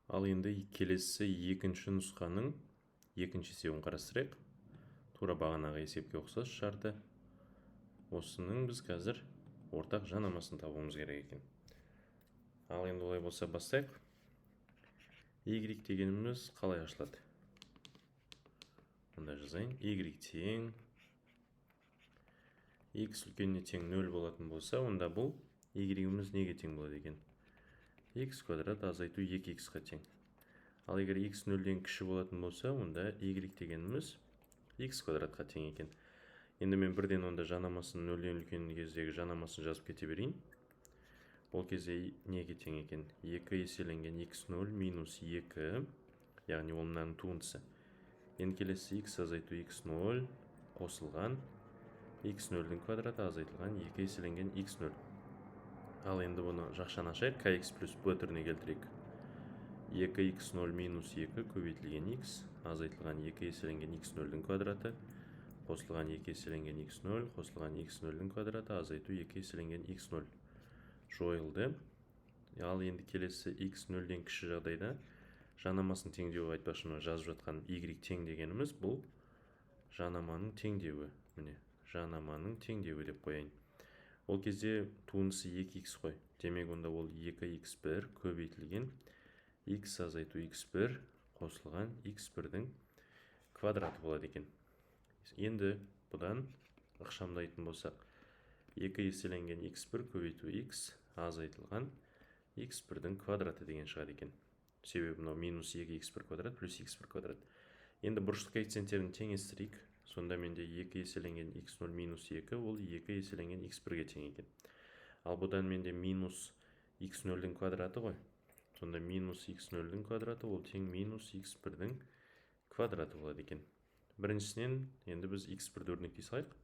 Ал енді келесі екінші нұсқаның екінші есебін қарастырайық. Тура бағанағы есепке ұқсас шарты. Осының біз қазір ортақ жанамасын табуымыз керек екен. Ал енді олай болса, бастайық. Y дегеніміз қалай ашылады? Онда жазайын: y тең x үлкеніне тең 0 болатын болса, онда бұл y-іміз неге тең болады екен? X квадрат азайту 2x-қа тең. Ал егер x нөлден кіші болатын болса, онда y дегеніміз x квадратқа тең екен. Енді мен бірден онда жанамасын, нөлден үлкен кездегі жанамасын жазып кете берейін. Ол кезде неге тең екен? 2 еселенген x0 минус 2, яғни ол мынаның туындысы. Енді келесі x азайту x0 қосылған x0-дің квадраты азайтылған 2 еселенген x0. Ал енді бұны жақшаны ашайық, kx плюс b түріне келтірейік. 2x0 минус 2 көбейтілген x азайтылған 2 еселенген x0-дің квадраты қосылған 2 еселенген x0 қосылған x0-дің квадраты азайту 2 еселенген x0 жойылды. Ал енді келесі x нөлден кіші жағдайда жанамасын теңдеуі. Айтпақшы, мына жазып жатқан y тең дегеніміз бұл жанаманың теңдеуі. Міне, жанаманың теңдеуі деп қояйын. Ол кезде туындысы 2x қой. Демек, онда ол 2x1 көбейтілген x азайту x1 қосылған x1-дің квадраты болады екен. Енді бұдан ықшамдайтын болсақ, 2 еселенген x1 көбейту x азайтылған x1-дің квадраты деген шығады екен. Себебі мынау минус 2x1 квадрат плюс x1 квадрат. Енді бұрыштық коэффициенттерін теңестірейік. Сонда менде 2 еселенген x0 минус 2 ол 2 еселенген x1-ге тең екен. Ал бұдан менде минус x0-дің квадраты ғой. Сонда минус x0-дің квадраты ол тең минус x1-дің квадраты болады екен. Біріншісінен енді біз x1-ді өрнектей салайық.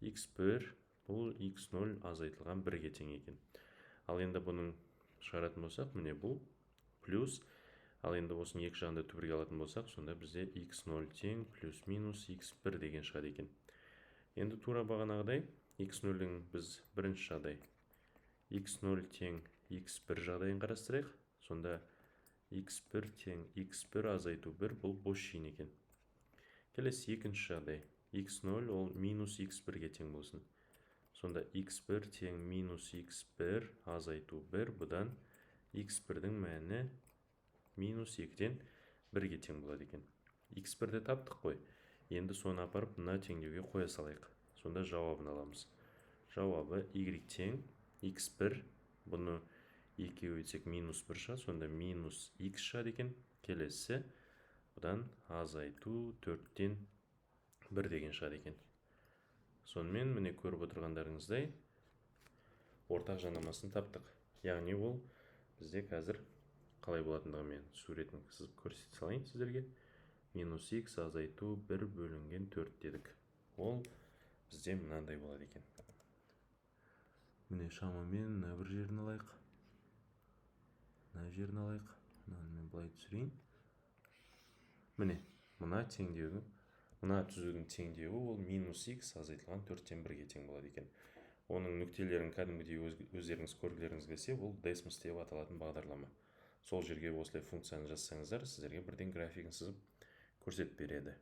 x1 бұл x0 азайтылған 1-ге тең екен. Ал енді бұның шығаратын болсақ, міне, бұл плюс. Ал енді осының екі жағында түбірге алатын болсақ, сонда бізде x0 тең плюс минус x1 деген шығады екен. Енді тура бағанағыдай x0-дің біз бірінші жағдай x0 тең x1 жағдайын қарастырайық. Сонда x1 тең x1 азайту 1, бұл бос жиын екен. Келесі екінші жағдай: x0 ол минус x1-ге тең болсын. Сонда x1 тең минус x1 азайту 1, бұдан x1-дің мәні минус 2-ден 1-ге тең болады екен. x1-ді таптық қой. Енді соны апарып мына теңдеуге қоя салайық. Сонда жауабын аламыз. Жауабы y тең x1, бұны екіге көбейтсек, минус 1 шығады, сонда минус x шығады екен. Келесі бұдан азайту 4-тен 1 деген шығады екен. Сонымен, міне, көріп отырғандарыңыздай, ортақ жанамасын таптық. Яғни ол бізде қазір қалай болатындығын мен суретін сызып көрсете салайын сіздерге. Минус x азайту 1 бөлінген 4 дедік. Ол бізде мынандай болады екен. Міне, шамамен мына бір жерін алайық, мына жерін алайық. Мынаны мен былай түсірейін. Міне, мына теңдеудің, мына түзудің теңдеуі ол минус x азайтылған төрттен бірге тең болады екен. Оның нүктелерін кәдімгідей өздеріңіз көргілеріңіз келсе, бұл Desmos деп аталатын бағдарлама. Сол жерге осылай функцияны жазсаңыздар, сіздерге бірден графигін сызып көрсетіп береді.